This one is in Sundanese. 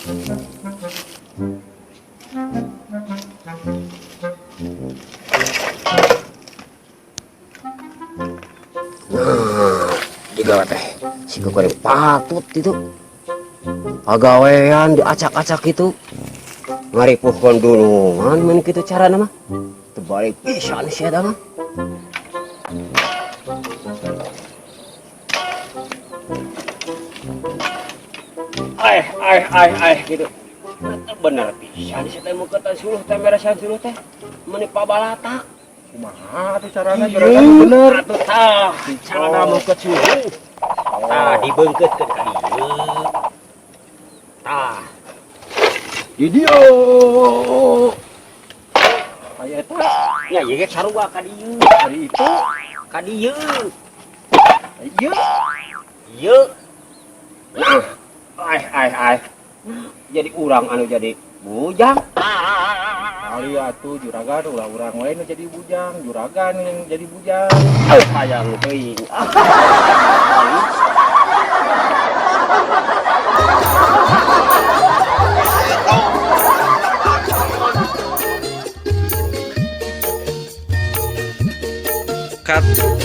Nah, digawe teh si goreng patut itu. Pagawean diacak-acak itu. Ngaripuhkeun dulungan mun kitu carana mah. Teu balik pisan sia eta mah. Ai ai ai ai gitu. Bener pisan sia teh meuketan suluh teh meresan suluh teh. Meuni pabalatak. Kumaha atuh carana, juragan, bener? Atuh tah, carana meukeut suluh. Tah, dibeungkeutkeun ka dieu. Tah. Di dieu. Aya eta. Nya ieu ge sarua ka dieu. Ari itu? Ka dieu. Ieu. Ieu. Nah, ai ai ai. Jadi urang anu jadi bujang. Kali atuh juragan, ulah urang wae nu jadi bujang, juragan yang jadi bujang. Eh, hayang teuing. Cut.